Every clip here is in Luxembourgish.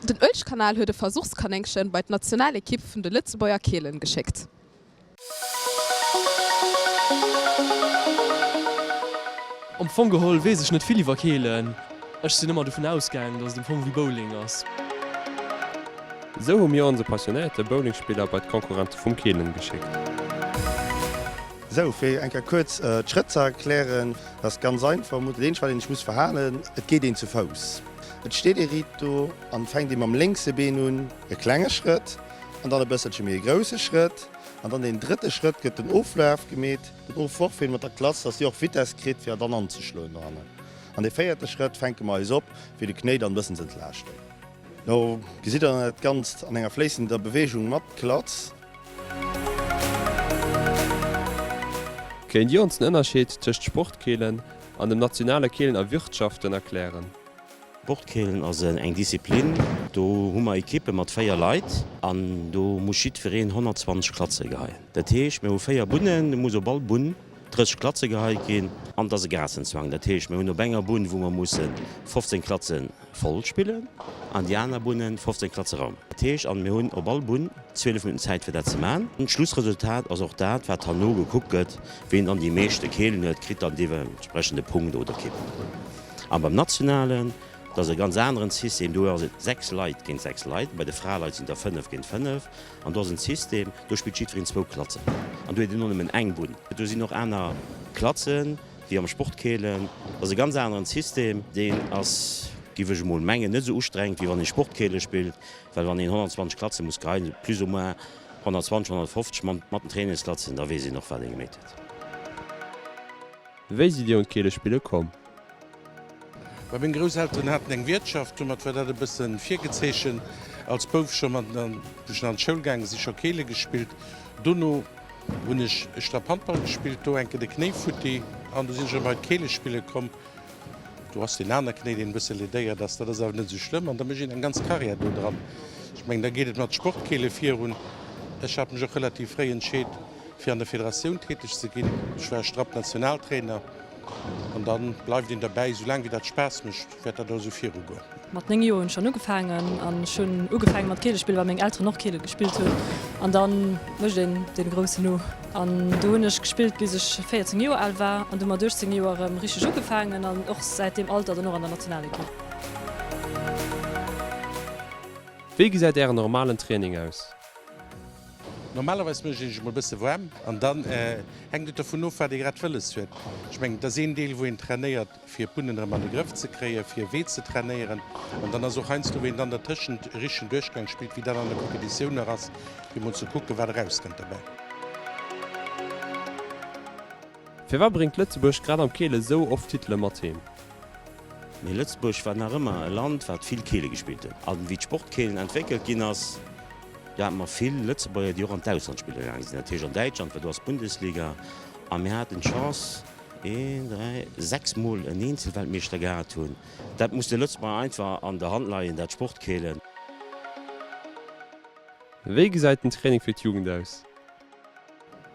Den Uelzechtkanal huet e Versuchskanéngchen bei d'Nationalekipp vun de Lëtzebuerger Keelen geschéckt. Am Fong geholl weess ech net vill iwwer Keelen. Ech sinn ëmmer dovun ausgaangen, dass et am Fong wéi Bowling ass. Esou hu mir onse passionéierte Bowlingspiller bei d'Konkurrente vum Keelen geschéckt. Sou, fir eng Kéier kuerz d'Schrëtt ze erklären, dat ass ganz einfach, dat eenzegt wat een sech muss verhalen, et geet een zu Fouss. Et steet ee riit do an fänkt ee mam lénkse Been un, e klenge Schrëtt an dann e bësselche méi e grousse Schrëtt an dann deen drëtte Schrëtt gëtt den Oflaf gemeet, den Ofworf fir mat der Klass, dass si och Vitess kritt fir dann anzeschloen dohannen. An dee véierte Schrëtt fänke mer eis op fir de Knéi dann e bëssen ze entlaaschten. Do gesitt der dann dat Ganzt an enger fléissender Beweegung mat Klatz. Kéint Dir ons den Ënnerscheed tëscht Sportkeelen an dem nationale Keelen a Wirtschaften erklären? Sportkeelen ass eng Disziplin, do hu mer Ekippe mat 4 Leit an do muss jiddwereen 120 Klatze geheien. Dat heescht, mir hu 4 Bunnen, do muss op all Bunn 30 Klatze geheit ginn an et ass e Gaassenzwang. Dat heescht, mir hunn op enger Bunn, wou mer musse 15 Klatze voll spillen an déi aner Bunnen 15 Klatze Raum. Dat heescht, an mir hunn op all Bunn 12 Minutten Zäit fir dat ze man. D'Schlussresultat ass och dat, wat herno gekuckt gëtt, ween dann déi meeschte Keelen huet, kritt dann deementsprechend e Punkt oder kee Punkt. A beim Nationalen, dat ass e ganz aneren System, do ass et 6 Leit géint 6 Leit, bei de Fraleit sinn der 5 géint 5 an do ass en System, do spillt jiddwereen zwou Klatzen an do huet een och nëmmen eng Bunn. Do sinn och aner Klatzen. Wéi am Sportkeelen. Dat ass e ganz aneren System. Deen ass, giff ech emol mengen, net esou ustrengend, wéi wann ee Sportkeele spillt, well wann een 120 Klatze muss geheien, plus ou moins 120, 150 mat den Trainingsklatzen, da weess een och, wat ee gemeet huet. Wéi sidd Dir un d'Keelespille komm? Mä meng Grousselteren haten eng Wiertschaft, domat war dat e bësse virgezeechent. Als Bouf scho, wou ech nach an d'Schoul gaange sinn, scho Keele gespillt. Dono hunn ech e Strapp Handball gespillt, do enke de Knéi futti an du sinn ech erëm bei d'Keele spille komm. Do ass deen aner Knéi, deen e bësse ledéiert ass, dat ass awer net esou schlëmm an da mécht een eng ganz Karriär do dran. Ech mengen, da geet et mat Sportkeele virun. Ech hat mech och relativ fréi entscheet, fir an der Federatioun täteg ze ginn. Ech war Strapp Nationaltrainer an da bleift een derbäi, soulaang wéi dat Spaass mécht, wäert dat och esou virugoen. Mat 9 Joer hunn ech schonn ugefaangen an ech hunn ugefaange mat Keele spillen, well meng Elteren och Keele gespillt hunn an dann mécht een dee Groussen no. An do hunn ech gespillt bis ech 14 Joer al war an du mat 18 Joer erëm richteg ugefaangen an och säit deem Alter dann och an der Nationalekipp. Wéi gesäit Ären normalen Training aus? Normalerweis mécht een sech emol e bësse waarm an dann hänkt et dovun of, wat ee grad wëlles huet. Ech mengen, et ass een Deel, wou een trainéiert, fir d'Bunnen erëm an de Grëff ze kréien, fir e Wee ze trainéieren. An dann ass och heiansdo, wou een dann dertëschent e richtegen Duerchgang spillt, wéi dat an der Competitioun nach ass, fir emol ze kucken, wat erauskënnt derbäi. Firwat bréngt Lëtzebuerg grad am Keele sou oft Titele mat heem? Mee Lëtzebuerg war nach ëmmer e Land, wat vill Keele gespillt huet. A wéi d'Sportkeelen entwéckelt ginn ass, Do hate mer vill Lëtzebuerger, déi och an d'Ausland spille gaange sinn, dat heescht an Däitschland, well do ass d'Bundesliga. A mir haten d'Chance, een, dräi, 6 Mol en Eenzelweltmeeschter gehat hunn. Dat muss de Lëtzebuerger einfach an der Hand leien, dat Sportkeelen. Wéi gesäit den Training fir d'Jugend aus?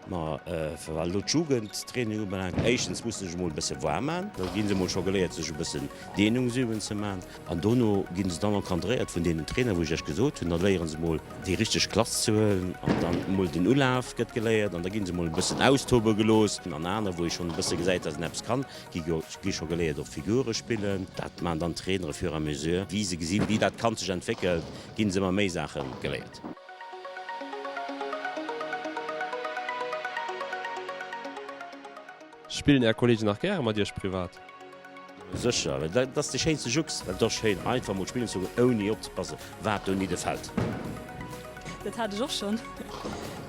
Ma wat elo d'Jugendtraining ubelaangt, éischtens musse sech emol e bësse waarm man. Da gi se emol scho geléiert, sech e bëssen Dehnungsüben ze man. An dono gi se dann encadréiert vun deenen Trainer, wou ech Iech gesot hunn. Da léiere se emol déi richteg Klass ze huelen an dann emol den Ulaf gëtt geléiert an da gi se emol e bëssen austobe gelooss. An aner, wou ee schonn e bësse gesäit, dass en eppes kann, gi gi scho geléiert och Figure spillen. Dat man dann d'Trainere fur et à mesure, wéi se gesinn, wéi dat Kand sech entwéckelt, gi se ëmmer méi Saache geléiert. Spillen Är Kollegen nach gäre mat Iech privat? Sécher, well dat ass de schéinste Jux, well et ass schéin einfach mol spillen ze goen ouni opzepassen wat do nidde fällt. Dat hat ech och schonn,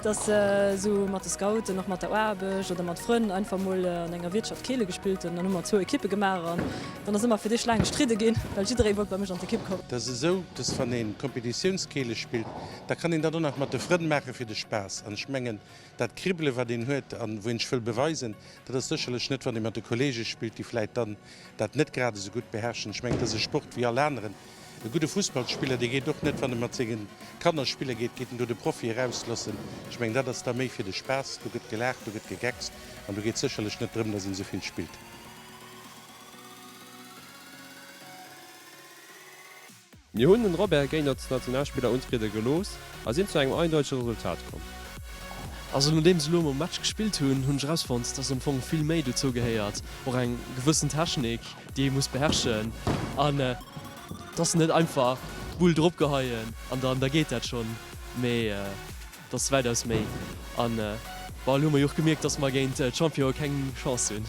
dass esou mat de Scouten, och mat der Aarbecht oder mat Frënn einfach mol an enger Wiertschaft Keele gespillt hunn. Dann hu mer zwou Ekippe gemaach an dann ass ëmmer fir d'éischt laang gestridde ginn, well jidderee wollt bei mech an d'Ekipp kommen. Et ass esou, dass wann ee Kompetitiounskeele spillt, da kann een dat och nach mat de Frënn maache fir de Spaass. An ech mengen, dat Kribbele wat een huet an wou een sech wëll beweisen, dat ass sécherlech net, wann ee mat de Kollege spillt, déi vläit dann dat net grad esou gutt beherrschen. Ech mengen, et ass e Sport wéi all aneren. E gudde Fussballspiller, dee geet och net, wann e mat senge Kanner spille geet, geet en do de Profi erausloossen. Ech mengen, dat ass da méi fir de Spaass. Do gëtt gelaacht, do gëtt gegeckst an do geet sécherlech net drëm, datt een esou vill spillt. Mir hunn den Robert géint als Nationalspiller untriede gelooss a sinn zu engem eindeutege Resultat komm. Also nodeems elo mer Match gespillt hunn, hunn ech erausfonnt, dass am Fong vill méi dozou gehéiert, och eng gewëssen Technik, déi ee muss beherrschen an et ass net einfach d'Bull drop geheien an dann da geet dat schonn, mee et ass wäitaus méi an bon elo hu mer jo och gemierkt, dass mer géint d'Championë keng Chance hunn.